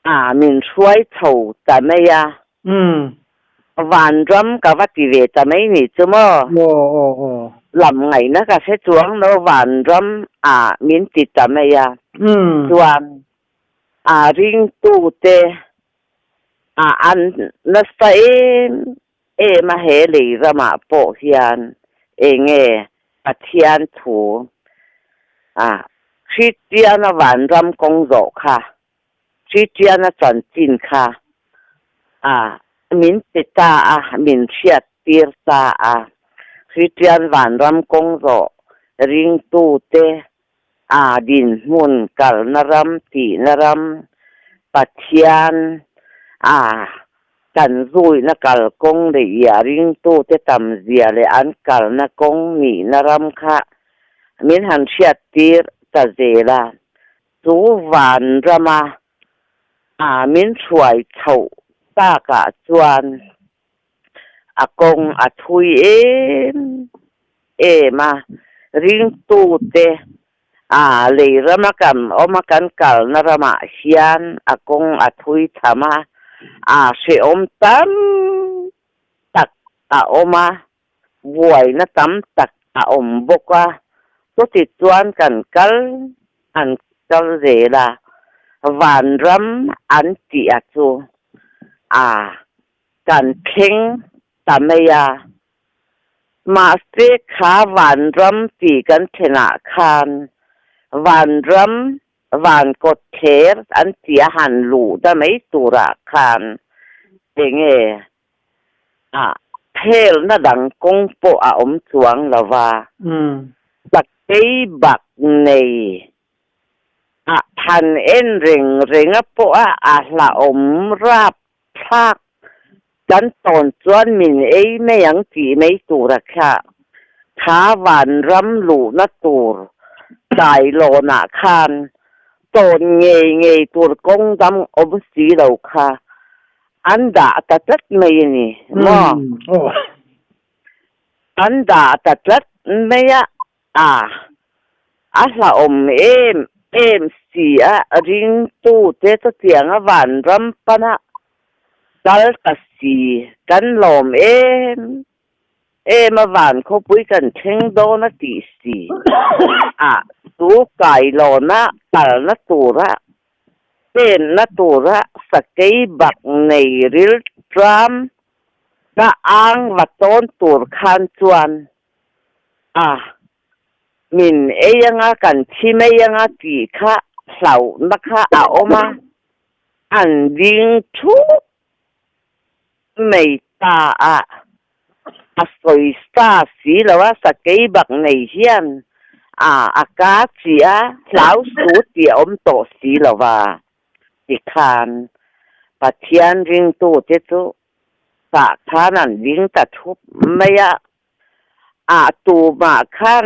A, min hruai chho ta mai a. Vanram ka va ti ve ta mai ni chu maw? Aw, aw, aw. Lam ngaihna ka hre chuang lo, vanram a min ti ta mai a. Chuan a ringtute a an nasa em em a he lei ramah pawh hian enge Pathian thu a Kristiana vanram kawng zawh kha, Kristiana chanchin kha a min pe ta a, min hriat tir ta a. Kristian vanram kawng zawh ringtute a dinhmun kalna ram tihna ram Pathian a kan zuihna kalkawng leh ia ringtute tam zia leh an kalna kawng nihna ram kha min han hriattir ta zel a. Chu van rama a min hruai chhoh takah chuan a kawng a thui em em a, ringtute a lei rama kan awm a, kan kalna ramah hian a kawng a thui tham a, a hrehawm tam tak a awm a, buaina tam tak a awm bawk a, chuti chuan kan kal an kal zel a, vanram an tih a chu a kan thleng ta mai a. Mahse kha vanram tih kan thlenah khan vanram van kawt thler an tih a han luh ta mai turah khan enge a phelna dang kawng pawh a awm chuang lo va. Sakei bak nei a han en reng renga pawha a hlauhawm rap thlak kan tawn chuan min ei mai ang tih mai tura kha kha vanram luhna tur kailawnah khan tawn ngei ngei tur kawng dang awm si lo kha. An dah ta tlat mai a ni maw? An dah ta tlat mai a, a a hlauhawm em em si a, ringtute chutianga vanram pana kal ta si kan lawm em em a, van khawpui kan thleng dawn a tih si a, chu kailawna kalna tura Penna tura sakei bak nei ril tram ka ang va tawn tur khan chuan a min ei anga kan thi mai anga tih kha hlauhna kha a awm a, an ding thup mai ta a, a sawi sa si lo a, sakei bak nei hian a a ka chi a, hlau su tih a awm tawh si lo va, tikhan Pathian ringtute chu tah khan an ding ta thup mai a, a tumah khan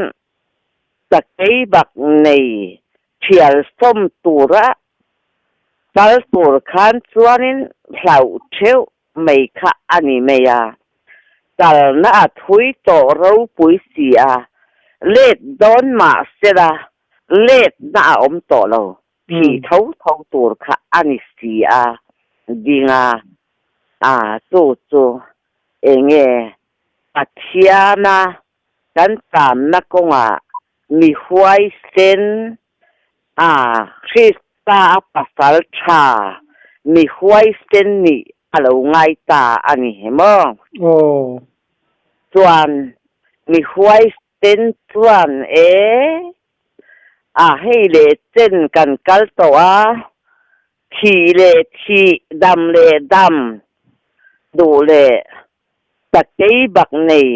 sakei bak nei thial sawm tura kal tur khan chuanin hlauh theuh mai kha a ni mai a, kalna a thui tawh ropui si a, let dawn mah sela letna a awm tawh lo, thih tho tho tur kha a ni si a, ding a, a chu chu enge Pathiana kan tamna kawngah mi huaisen a Krista a pasal tha mi huaisen nih a lo ngai ta a ni maw? Aw. Chuan mi huaisen chuan e a hei leh chen kan kal tawh a, thih leh thih, dam leh dam, duh leh sakei bak nei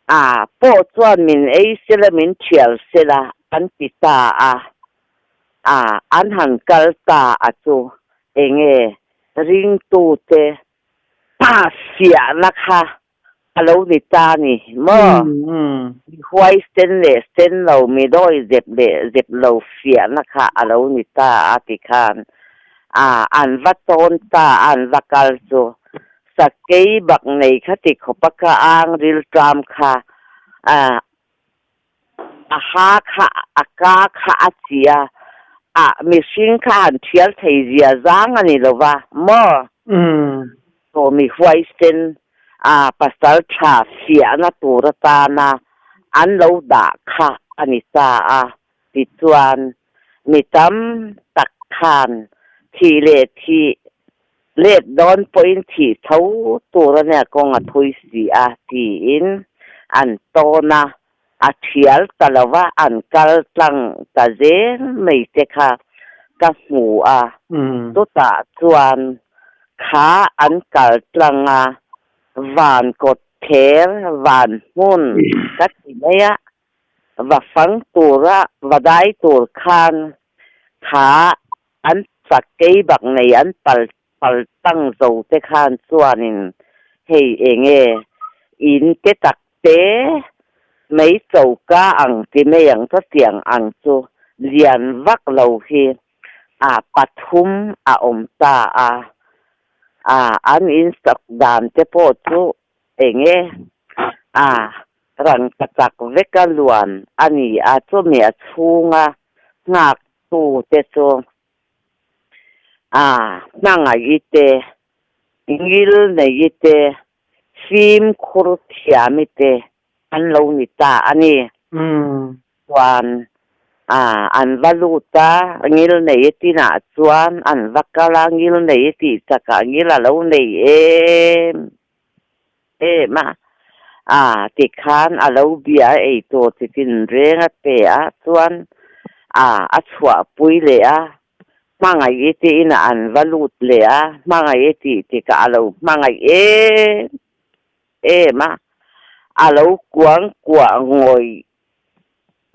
A pawh chuan min ei sela min thial sela an ti ta a, a an han kal ta a chu enge ringtute pa fiahna kha a lo ni ta ni maw? Mi huaisen leh sen lo, mi dawi zep leh zep lo fiahna kha a lo ni ta a ti khan a an va tawn ta a an va kal chu Sakei bak nei kha ti khawp a ka ang rilṭam kha a a ha kha a ka kha a chi a, a mihring kha han ṭhial thei zia zang a ni lo va maw? Aw mi huaisen a pasal ṭha fiahna tur atana an lo dah kha a ni ta a tichuan mi tam tak khan thih leh thih Let dawn pawhin thih tho tur a nia kawng a thui si a tiin an tawn a, a thial ta lo va, an kal tlang ta zel mai te kha ka hmu a, chutah chuan kha an kal tlang a, van kawt ther, van hmun ka ti mai a, va fang tura va dai tur khan kha An sakei bak nei an pal pal tang zo te khan chuanin hei enge in te tak te mei choka ang ti mai ang chutiang ang chu lian vak lo hi a pathum a awm ta a, a an in sak dan te pawh chu enge a rangka chak veka luan a ni a chumi a chhunga nghak Tu te chu a hmangaih te, ngil nei te, fimkhur thiam te an lo ni ta a ni. Chuan a an va lut a, ngil nei tinah chuan an va kal a, ngil nei tih chakah ngil a lo nei em em a, a tikhan a lo bia a ei tur chi tinreng a pe a, chuan a a chhuahpui leh a, hmangaih i tiin an va lut leh a, hmangaih i tih tikah a lo hmangaih em em a, a lo kuang kuah ngawih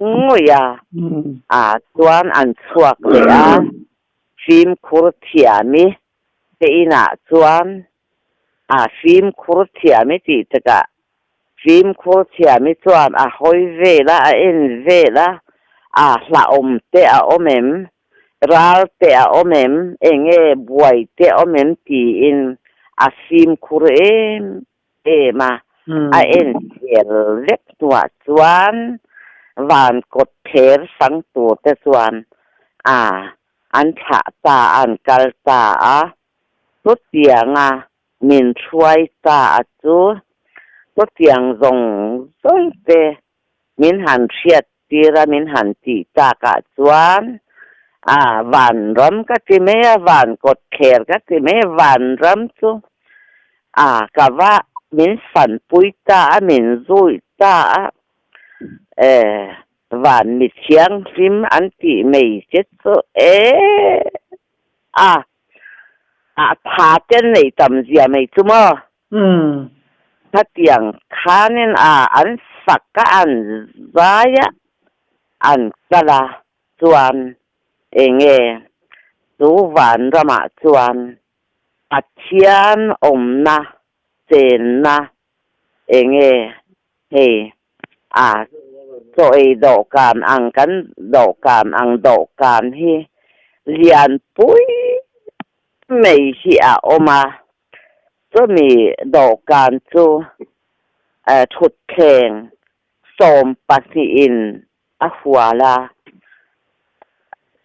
ngawih a, a chuan an chhuak leh a, fimkhur thiam i te inah chuan A fimkhur thiam i tih takah fimkhur thiam i chuan a hawi vel a, a en vel a, a hlauhawm te a awm em, ral te a awm em, eng nge buai te a awm em tiin A fimkhur em em a, a en fel vek hnuah chuan van kawt thler sang tur te chuan a an thlah ta a, an kal ta a. Chutianga min hruai ta a chu chutiang zawng zawng te min han hriat tir a, min han tih takah chuan a vanram ka ti mai a, van kawt thler ka ti mai a, vanram chu a ka va min fanpui ta a, min zui ta a, e van mi thianghlim an tih mai che chu e a a tha ten nei tam zia mai chu maw. Khatiang khanin a an fak a, an zai a, an kal a chuan enge chu vanramah chuan Pathian awmna chenna enge hei a chaw ei dawhkan ang kan dawhkan ang dawhkan hi lianpui mai hi a awm a. Chumi dawhkan chu thutthleng sawmpahnihin a hual a,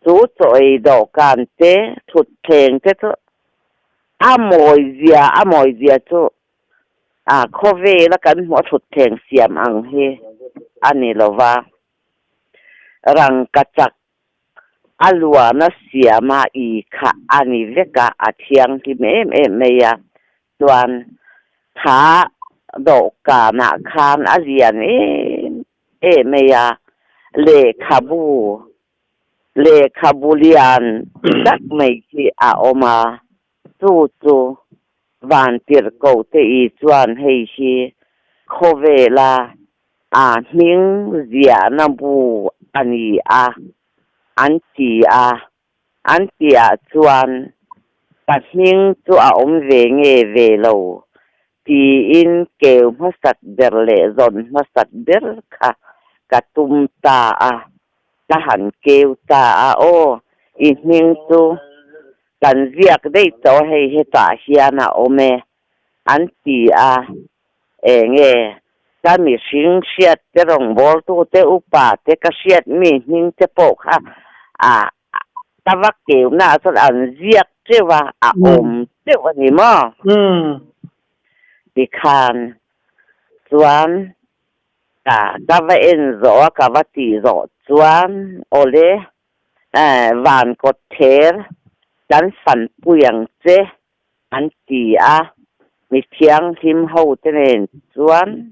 chu chaw ei dawhkan te thutthleng te chu a mawizia a mawizia chu a khawvela kan hmuh a thutthleng siam ang hi a ni lo va, rangkachak A luana siama i kha a ni vek a, a thianghlim em em mai a. Chuan kha dawhkanah khan a lian em em mai a, lehkhabu, lehkhabu lian tak mai hi a awm a, chu chu Vantirhkohte i chuan hei hi khawvela a hming ziahna bu a ni a, an ti a. An tihah chuan ka hming chu a awm ve nge ve lo tiin keu hmasak ber leh zawn hmasak ber kha ka tum ta a, ka han keu ta a, aw i hming chu kan ziak daih tawh hei hetah hian a awm e an ti a, enge ka mihring hriat te rawngbawltu te upa te ka hriat mi hming te pawh kha a ka va keunaah chuan an ziak teuh a, a awm teuh a ni maw? Tikhan chuan ka ka va en zawh a, ka va tih zawh chuan awle van kawt ther kan fanpui ang che an ti a, mi thianghlim ho te nen chuan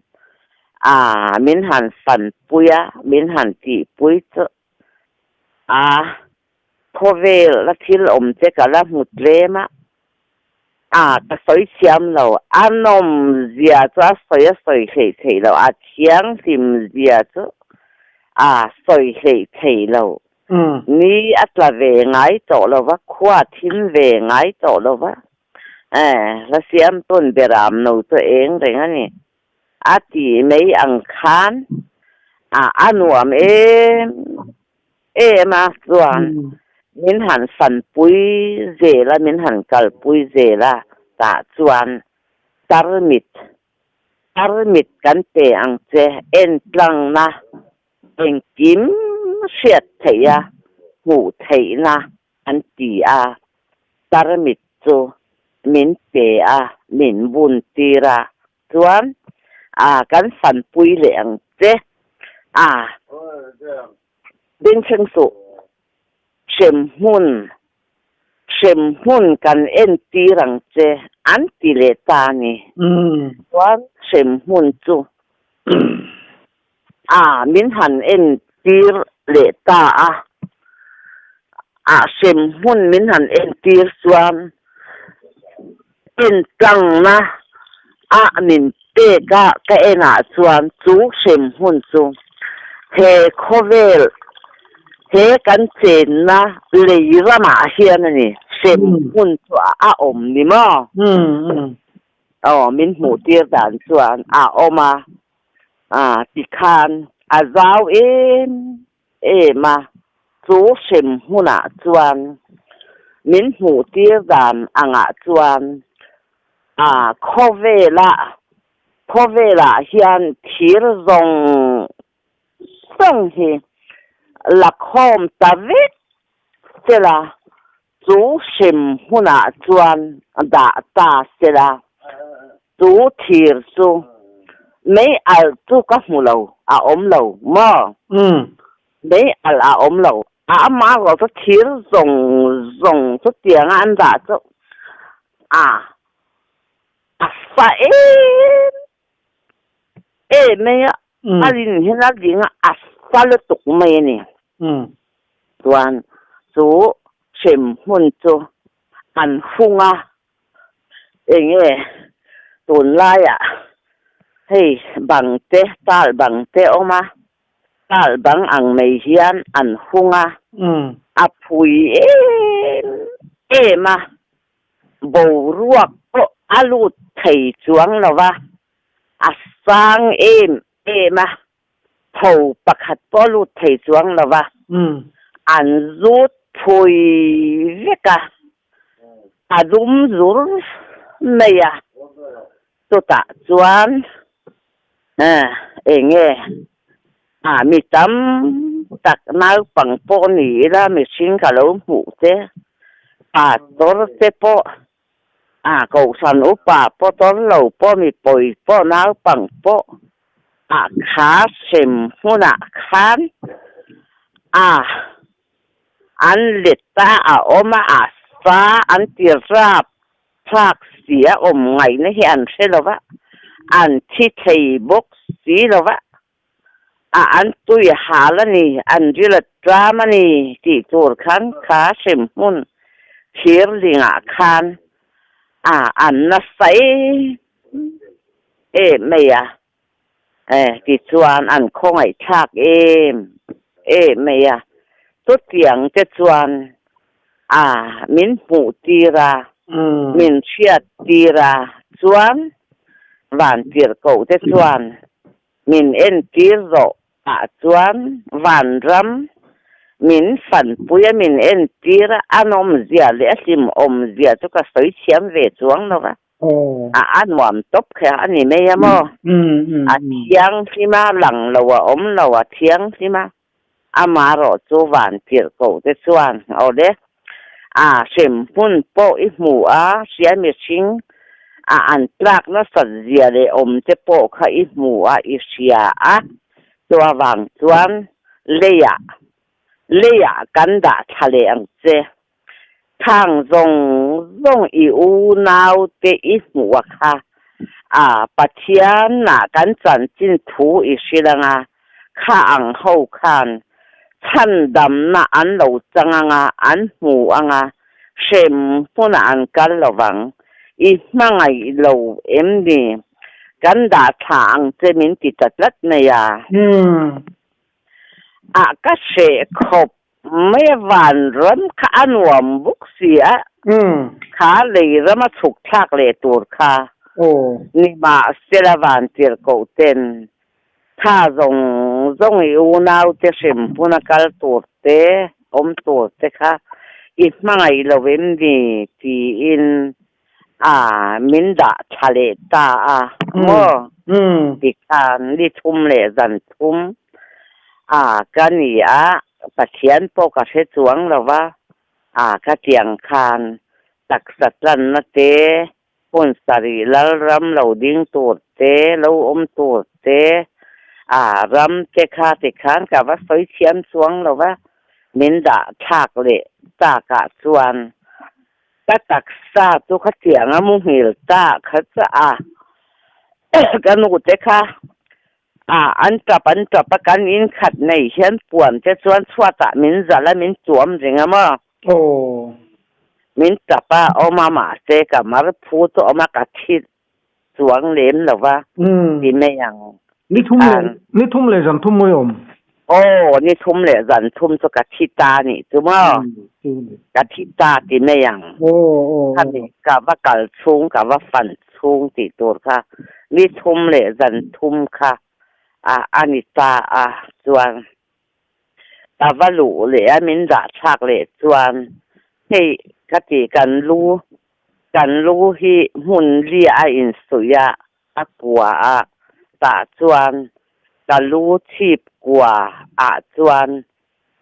a min han fanpui a, min han tihpui chu a khawvel a thil awm te ka la hmu tlem a, a ka sawi thiam lo, a nawm zia chu a sawi a sawi hleih theih loh, a thianghlim zia chu a sawi hleih theih loh. Ni a tla ve ngai tawh lo va, khua thim ve ngai tawh lo va, hla siam tawn beram no chu eng reng a ni. A ti mai ang khan a a nuam em em a chuan min han fanpui zel a, min han kalpui zel a, tah chuan tarmit tarmit kan pe ang che entlangna Engkim hriat theih a, hmuh theihna an ti a, tarmit chu min pe a, min bun tir a, chuan a kan fanpui leh ang che a, bengchheng suh, hremhmun, hremhmun kan entir ang che an ti leh ta a ni, chuan hremhmun chu. A, min han en tir leh ta a, a hrem hmun min han en tir chuan en tlangna a min pek a, ka en ah chuan chu hrem hmun chu he khawvel he kan chenna lei ramah hian a ni, hrem hmun chu a awm ni maw? Aw, min hmuh tir dan chuan a awm a. A tikhan a zau em em a, chu hrem hmunah chuan min hmuh tir dan angah chuan A khawvelah khawvelah hian thir zawng zawng hi la khawm ta vek sela, chu hrem hmunah chuan dah ta sela, chu thir chu mei alh chu ka hmu lo, a awm lo maw? Mei alh a awm lo. A amah erawh chu thir zawng zawng chutianga an dah chu a a sa em em mai a, a rin hian a ding a, a sa lutuk mai a ni. Chuan chu hrem hmun chu an hung a, eng nge tunlaiah hei bang te tal bang te a awm a, Tal bang ang mai hian an hung a, a phui em em a, boruak pawh a lut thei chuang lo va, a sang em em a, tho pakhat pawh a lut thei chuang lo va, an zut phui vek a, a dum zur mai a, Chutah chuan eng nge ah mi tam tak naupang pawh ni ila mihring ka lo hmuh te, pastor te pawh ah kohhran upa pawh tor lo pawh mi pawi pawh naupang pawh ah kha hrem hmunah khan ah an let a a awm a a sa an ti rap Thlak si a awm ngaihna hi an hre lo va, an thi thei bawk si lo va, a an tui hal a ni, an ril a tlam a ni tih tur khan kha hrem hmun thir lingah khan a an nasa em em mai a, e tichuan an khawngaihthlak em em mai a, chutiang te chuan a min hmuh tir a, min hriat tir a, chuan van tirhkoh te chuan min en tir zawh ah chuan vanram min fanpui a min en tir a, a nawmzia leh a hlimawmzia chu ka sawi thiam ve chuang lo va. A a nuam tawp kha a ni mai a maw? A thianghlim a, lang lo a awm lo, a thianghlim a. Amaherawh chu van tirh koh te chuan awle a hrem hmun pawh i hmu a, hria mihring a an tlak nasat zia leh awm te pawh kha i hmu a, i hria a. Chu avang chuan leiah leiah kan dah thla leh ang che. Thang zawng zawng i unau te i hmuh a kha a Pathian ah kan chanchin thu i hrilh anga kha ang ho khan chhandamna an lo chang anga an hmu anga hrem hmunah an kal lovang i hmangaih lo em ni kan dah thla ang che min ti ta tlat mai a. A ka hreh khawp Mai a vanram kha a nuam bawk si a, kha lei rama chhuk thlak leh tur kha ni mahsela vantirhkoh ten tha zawng zawng i unaute hrim hmuna kal tur te, awm tur te kha i hmangaih lo em ni tiin a min dah tha leh ta a maw tikhan ni thum leh zan thum a ka ni a Pathian pawh ka hre chuang lo va a ka tiang khan taksa tlanna te hun sarih lalram lo ding tur te lo awm tur te a ram te kha tikhan ka va sawi thiam chuang lo va min dah thlak leh takah chuan Ka taksa chu khatiang a muhil ta kha chiah a, ka nute kha a an tap an tap a, kan in khat nei hian puan te chuan chhuatah min zalh a, min tuam reng a maw? Aw. Min tap a, awm a mahse ka mar phu chu awm a, ka thi chuang lem lo va ti mai ang. Ni thum leh ni thum leh zan thum mawi awm. Aw ni thum leh zan thum chu ka thi ta nih chu maw. Ka thi ta ti mai ang. Khami ka va kal chhung ka va fan chhung tih tur kha ni thum leh zan thum kha a a ni ta a chuan ka va luh leh a min dah thlak leh chuan hei ka ti kan lu. Kan lu hi hmun li a insuih a, a kua a, tah chuan ka lu chhip kua ah chuan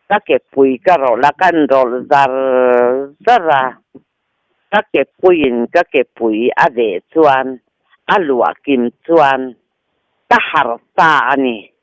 ka ke pui ka rawlh a, kan rawlh zar zar a, ka ke puiin ka ke pui a deh chuan a luah kim chuan ka harh ta a ni.